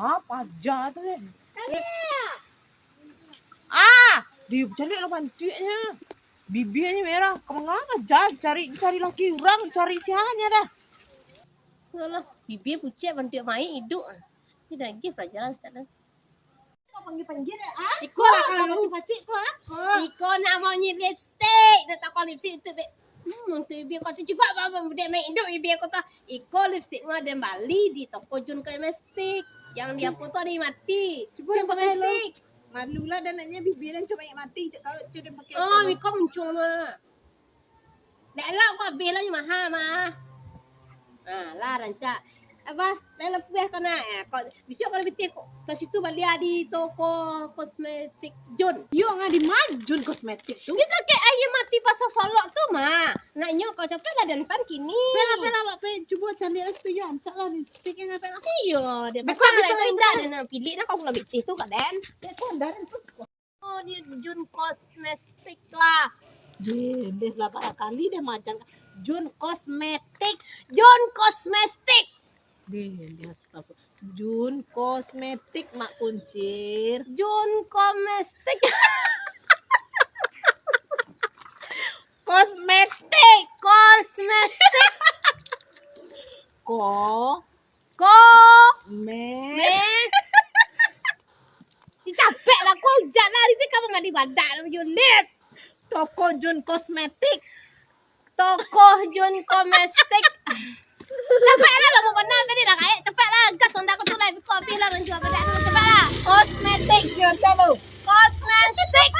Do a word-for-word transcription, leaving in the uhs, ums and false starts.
Ah, paja tu deh. Ah, dia caliak lah bantuaknyo. Bibianyo merah. Ka manga paja? Cari, cari laki urang, cari siahanyo dah. Alah, bibia pucek bantuak mayik iduik. Ni dah lagi pelajaran Ustaz dah. Kau panggil-panggil dah, ah? Siko lah kau. Pacik-pacik kau, ah? Iko namonyo lipstik. Nak takon lipstik tu, Beb. Hmm, tu bibia kau tu juga, ba-, ba-, budak mayik iduik bibia kau tu. Iko lipstik mah den bali di toko Jun Kosmetik. Yang di apo tu ado mati. Cubo Jun Kosmetik. Malu lah dan naknyo bibia den cuma mati, cak kau tu den pakai. Oh, iko muncul mah. Dak elok kau beli lah, maha mah. Ha, lah rancak. Apa? Lah lapuah kau nak. Ya, kau bisuak kau pitih ka situ bali di toko kosmetik Jun. Yo, ngadi mah Jun Kosmetik tu. Itu kek aia mati pasal Solok tu mah. Naknyo kau capek lah dantan kini. Pela, pela, awak pe cubo caliak lah situ yo, rancak lah lipstik yang apa lah. Iyo, dia bakal lah indah dia nak pilih nak kau gula pitih tu kaden. Ya, kau andaran tu. Oh, ni Jun Kosmetik lah. Deh, deh lah, bara kali deh macan. Jun Kosmetik. Jun Kosmetik. Deh, deh, astagfirullah. Jun Kosmetik, Mak Kuncir. Jun Kosmetik. Kosmetik. Kosmetik. Ko. Ko. Me. Me. Ih, capek lah, kau hujan lah, hari ni kau mandi badak lah, baju lip. Toko Jun Kosmetik. Toko Jun Kosmetik. Capek lah, lamo bana, tadi dah kayak. Capek lah, gas Honda kau tu lah, biko habis lah, ranjua badak tu, capek lah. Kosmetik. Yo, calo. Kosmetik.